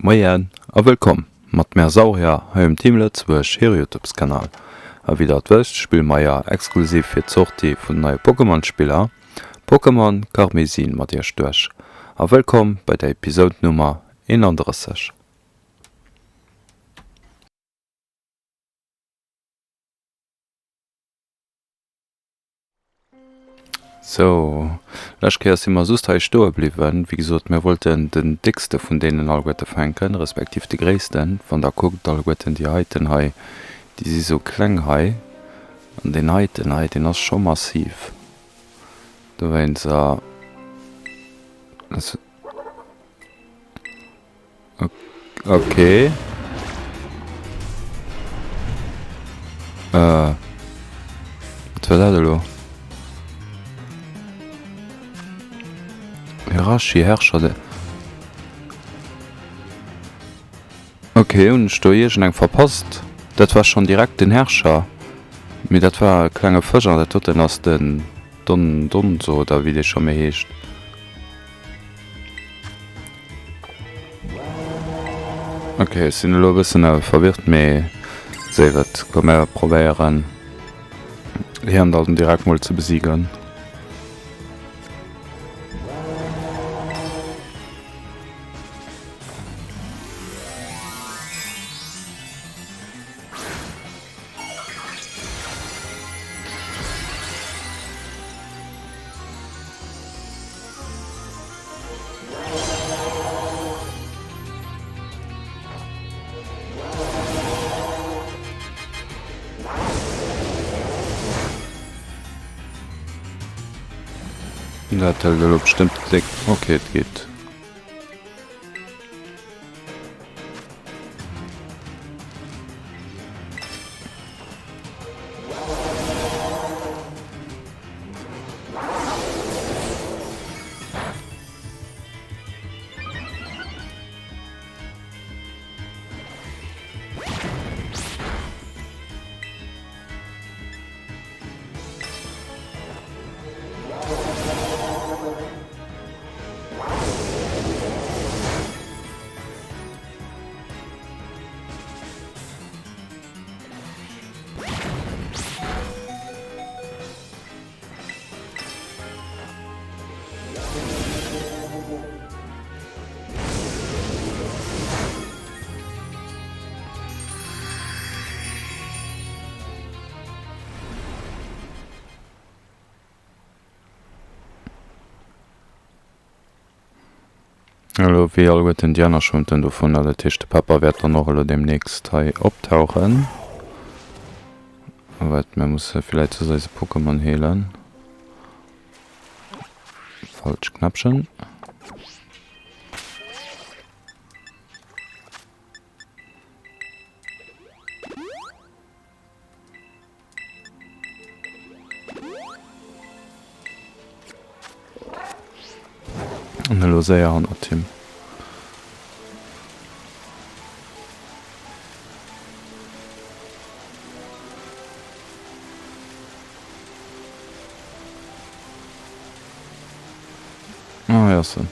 Moien a wëllkomm mat mär Saurier hei um Team Lëtzebuerg hire Youtubes Kanal. A wéi der et wësst spille mer jo exklusiv fir d'Sortie vun den neie Pokémon Spiller Pokémon Karmesin mat iech duerch. A wëllkomm bei der Episode Nummer 31. Sou, lescht Kéier si mer just hei stoe bliwwen. Wéi gesot, mir wollten den déckste vun deenen alleguerte fänken, respektiv de gréissten. Wann der kuckt, alleguerten déi heiten hei, déi si sou kleng hei. An deen heiten hei, deen ass scho massiv. Dowéinst, Okay. Äh. Wat war dat elo? Hirashi, Herrscher der. Okay, hunn ech do iergendeng verpasst? Dat war schonn direkt den Herrscher. Mee dat war e klenge Fësch an dat doten ass den Don Donzo oder wéi dee scho méi heescht. Ok, ech sinn elo e bëssen verwirrt, mee séif et. Komm mir probéieren hien dann direkt mol ze besiegen. Dat hëlt elo bestëmmt déck. Ok, et geet. Elo wéi alleguerten déi aner Schonten dovunner. Dat heescht de Pepper wäert dann och elo deemnächst hei optauchen. Wat mir musse villäit soss eise Pokémon heelen. Falscht Knäppchen. An elo séier hannert him. Ah, hei ass en.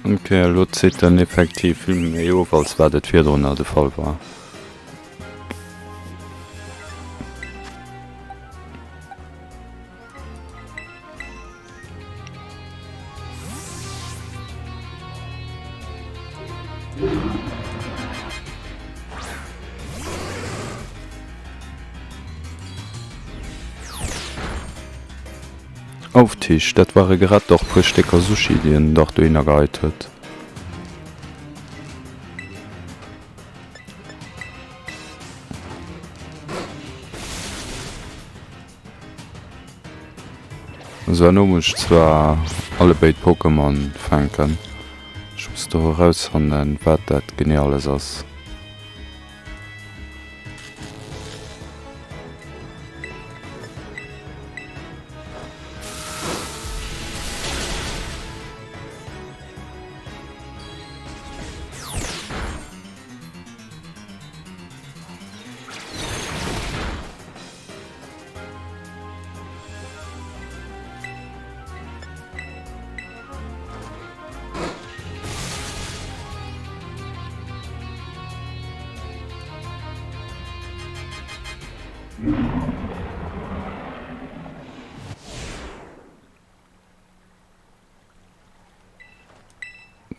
Ok, elo zitt en effektiv vill méi of als wat et virdrunner de Fall war. Auftisch, dat ware grad dach puer Stécker Sushi, déi en dach dohinner geheit huet. Sou, elo muss ech zwar allebéid Pokémon fänken. Ech muss do erausfannen, wat dat genee alles ass.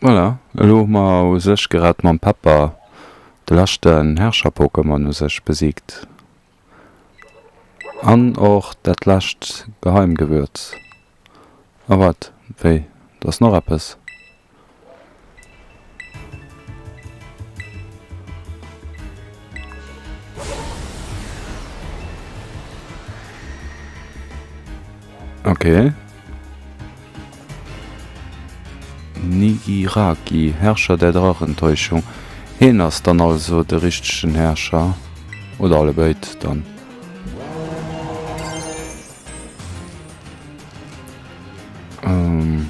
Voilà, elo hu mer u sech grad mam Pepper de leschten Herrscher-Pokémon u sech besiegt. An och dat lescht Geheimgewürz. A wat? Wéi? Do ass nach eppes. Okay. Nigiraki, Herrscher der Drachentäuschung. Hien ass dann also de richtegen Herrscher. Oder allebéid dann. Ähm.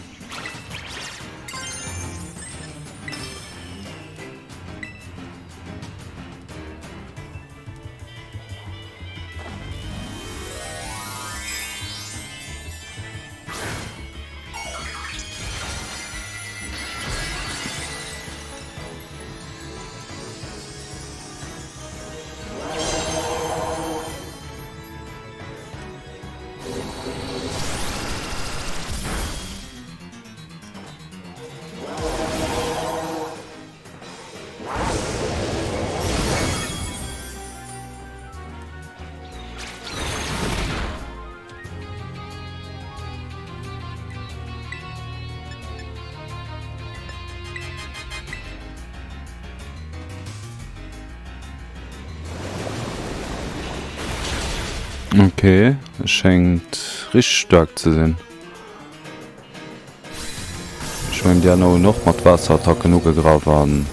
Ok, schéngt richteg staark ze sinn. Ech mengen déi aner hunn och mat Waasserattacken ugegraff an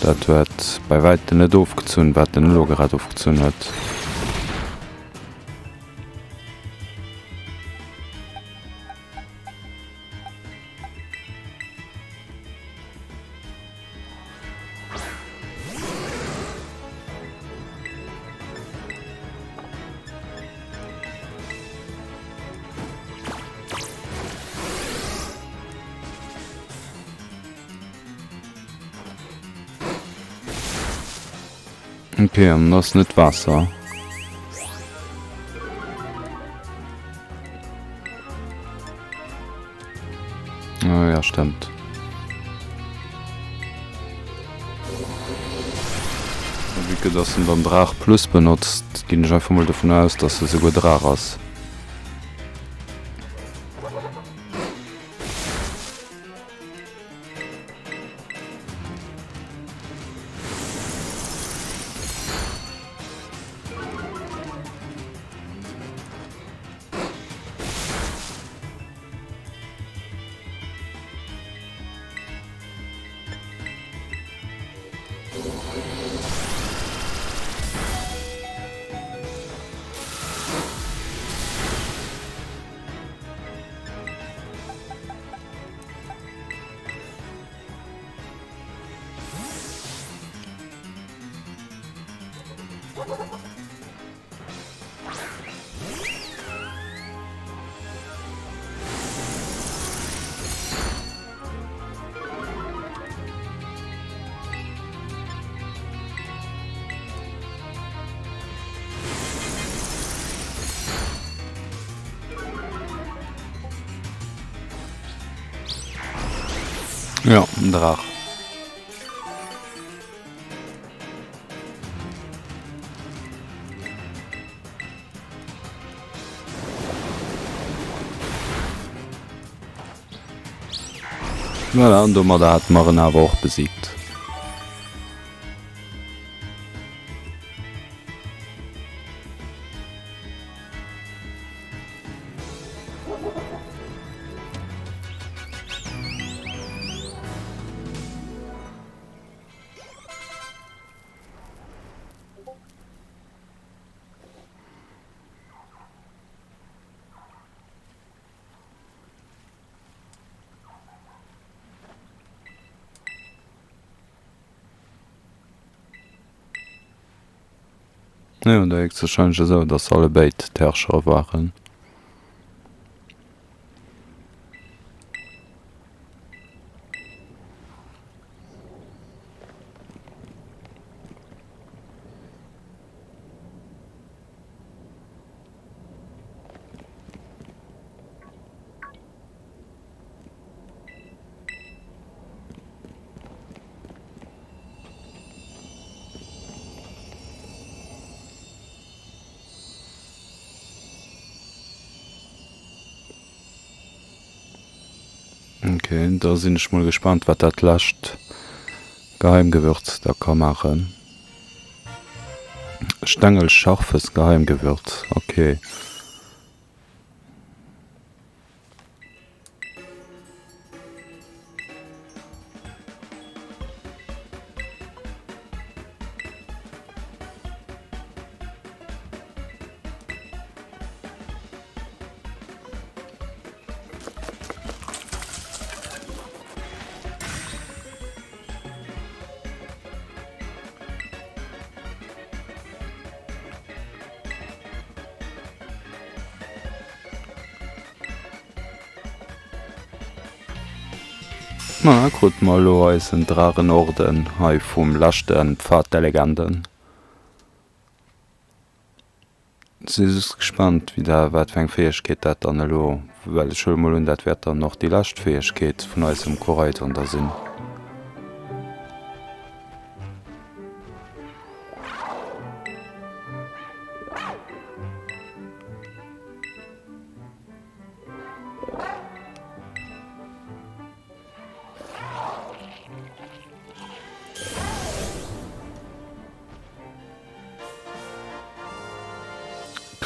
dat huet bei wäitem net ofgezunn wat en elo grad ofgezunn huet. Okay, an das net Wasser. Ah, ja, stimmt. Wie que dass en dann Draach plus benotzt, ginn ech einfach mol dovun aus, dass e souguer Draach ass. Jo, en Draach. Voilà, an domadder hate mer en awer och besiegt. Jo, da héchstwahrscheinlech esou, datt se allebéid d'Herrschere waren. Ok, da sinn ech mol gespannt wat dat lescht Geheimgewürz da ka maachen. Stengel scharfes Geheimgewürz, ok. Ma krute mer elo eisen Drachenorden hei vum leschte Pfad der Legenden. Si just gespannt wéi da wat fir eng Fäegkeet dat dann elo, well ech huele mol un dat wäert dann och déi lescht Fäegkeet vun eisem Koraidon da sinn.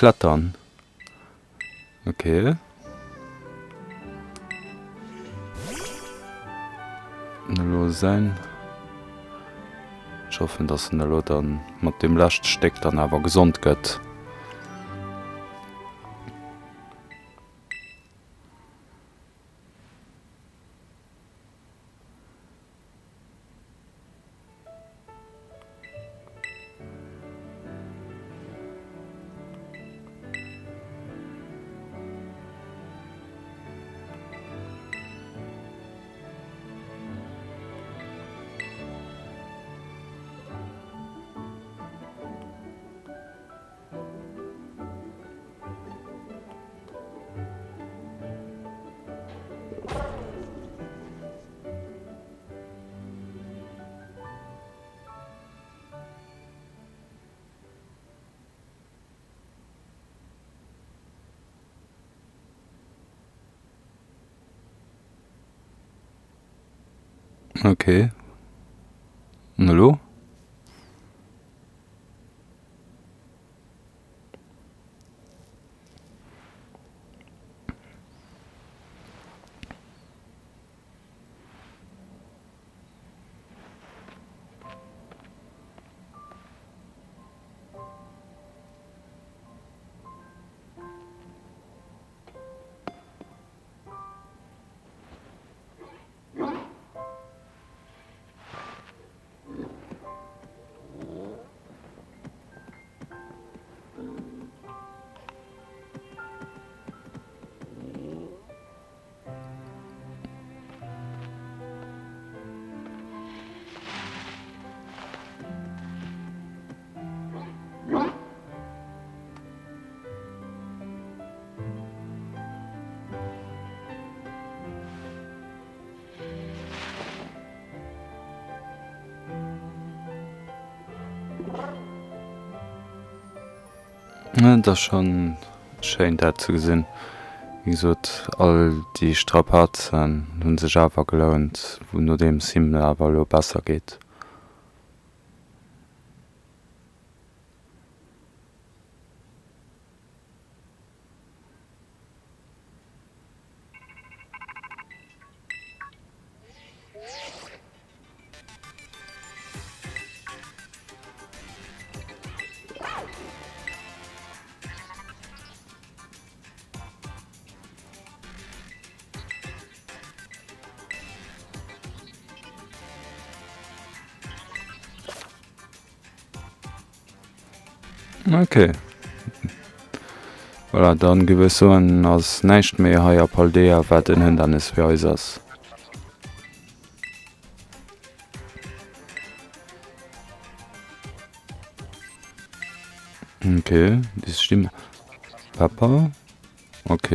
Klettern. Okay. Elo säin. Ech hoffen, dass en elo dann mat deem leschte Stéck dann awer gesond gëtt. Okay. An elo? Et ass schonn schéin dat ze gesinn. Wéi gesot, all déi Strapazen hu sech awer gelount, nodeems him awer elo besser geet. Ok. Voilà, dann géif ech soen, ass näischt méi hei a Paldea, wat en Hindernis fir eis ass. Ok, déi Stimm. Pepper. Ok.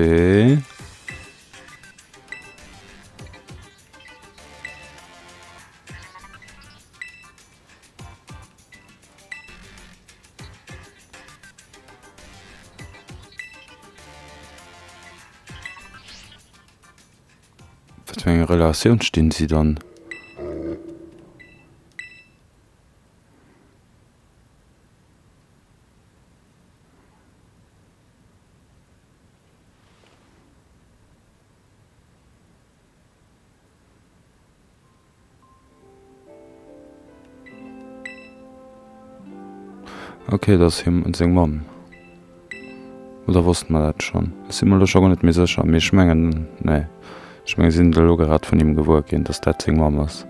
Wat fir enger Relatioun stinn si dann? Ok, dat ass him seng Mamm. Oder wosste mer dat schonn? Ech si mer elo scho guer net méi sécher, mee ech mengen, nee, ech menge sinn et elo grad vun him gewuer ginn, datt dat seng Mamm ass.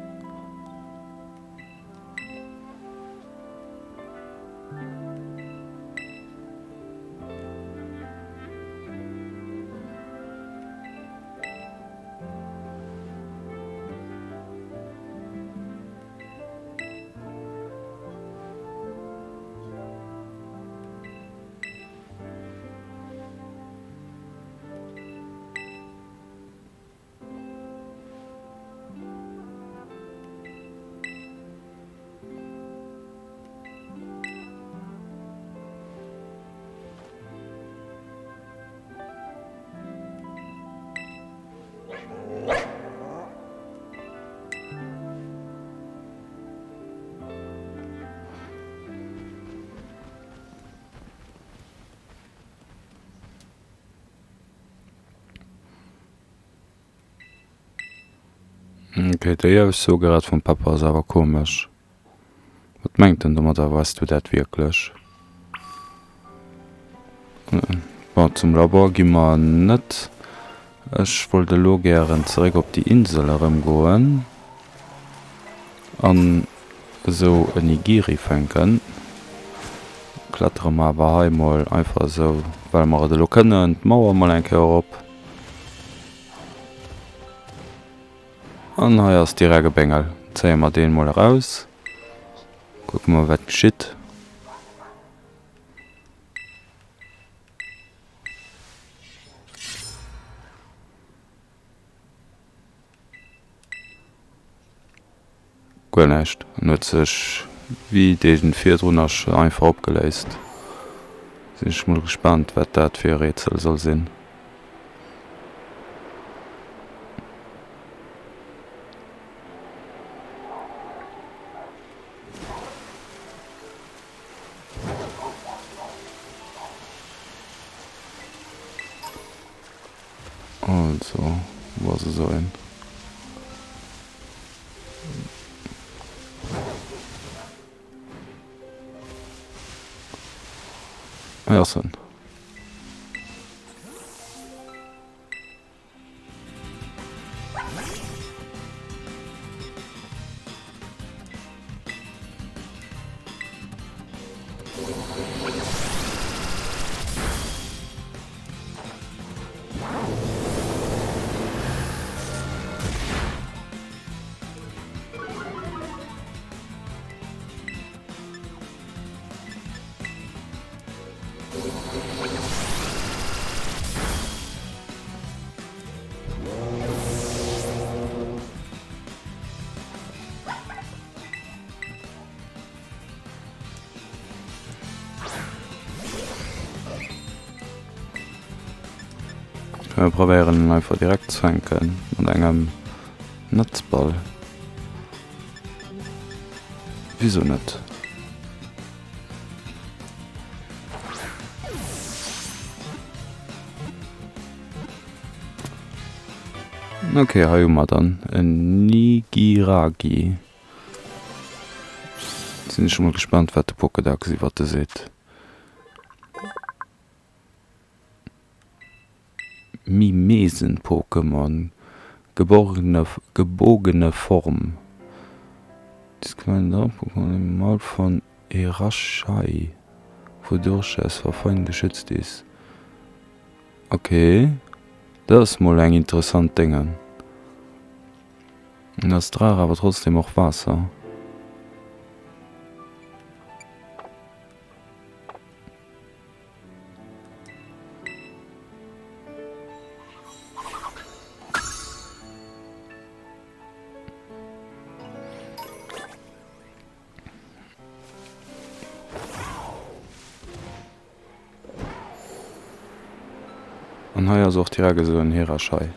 Ok, déi Ausso grad vum Pepper ass awer komesch. Wat mengt en domadder? Weess du dat wierklech? Bon, zum Labor gi mer net. Ech wollt elo gären zeréck op déi Insel erëm goen an esou e Nigiri fänken. Klettere mer awer hei mol einfach esou, well mer et elo kënnen, d'Mauer mol eng Kéier erop. An hei ass direkt e Béngel. Zéie mer deen mol eraus. Kucke mer wat geschitt. Guer näischt. En huet sech wéi dee virdrun ass einfach opgeléist. Sinn ech mol gespaant wat dat fir e Rätsel soll sinn. Also, wou ass esou een? Hei ass en. Mir probéieren en einfach direkt ze fänken mat engem Netzball. Wieso net? Ok, hei hu mer dann en Nigiragi. Sinn ech mol gespannt wat de Pokédex iwwert e seet. Mimesen-Pokémon, gebogene Form. Dieses kleine Drachen-Pokémon im Maul von Erashai, wodurch es vor Feinden geschützt ist. Ok, dat ass mol eng interessant Déngen. En ass Draach awer trotzdem och Waasser. An hei ass och direkt esou en Hiraschei.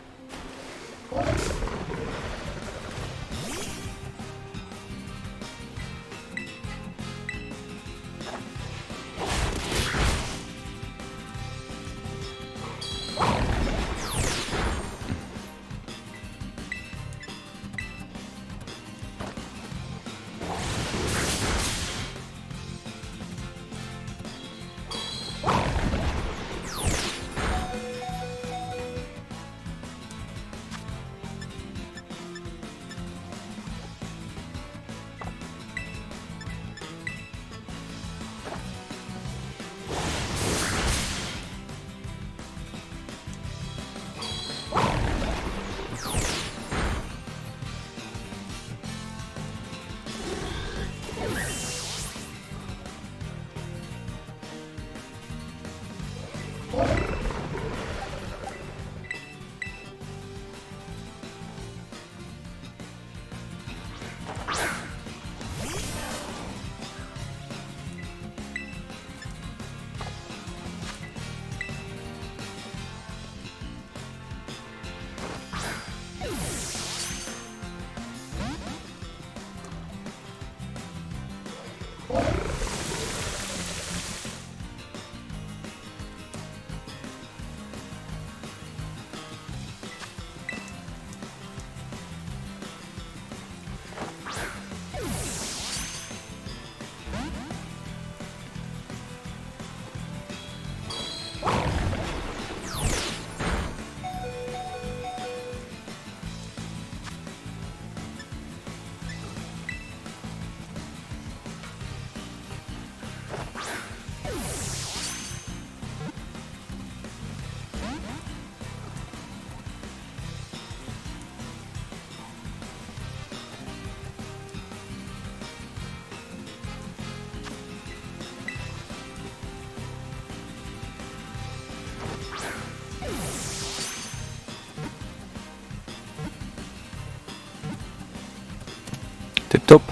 Tiptop.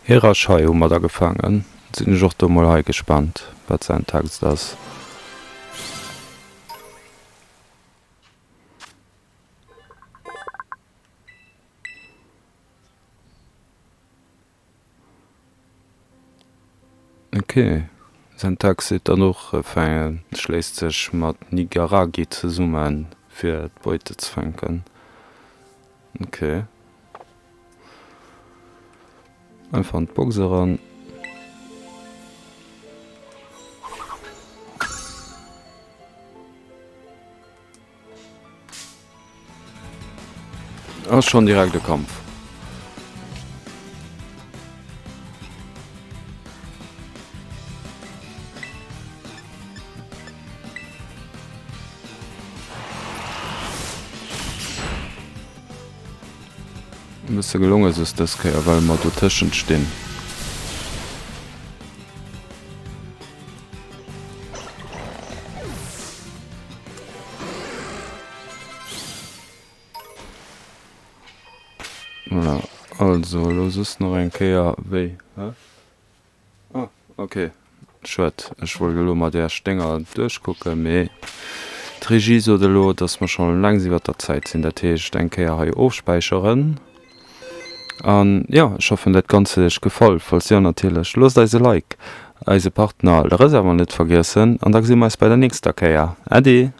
Hiraschei hu mer da gefaangen. Sinn ech och do mol hei gespannt wat säin Text ass. Ok, Syntax seet dann och, enfin schléisst sech mat Nigaragi zesummen fir d'Beute ze fänken. Ok. Einfach an d'Box eran. Ass schon direkt e Kampf. E bësse gelonge ass es dës Kéier, well mer dotëschent stinn. Voilà, also elo soss nach eng Kéier wéi, hä? Ah, ok, schued, ech wollt elo mat Äech Dénger duerchkucken, mee. D'Regie sot elo, dass mer scho längst iwwert der Zäit sinn. Dat heescht, eng Kéier hei ofspäicheren. An jo, ech hoffen dat Ganzt huet iech gefall. Falls jo natierlech, loosst eis e Like, eise Partner Le Reservoir net vergiessen an da gesi mer eis bei der nächster Kéier. Äddi!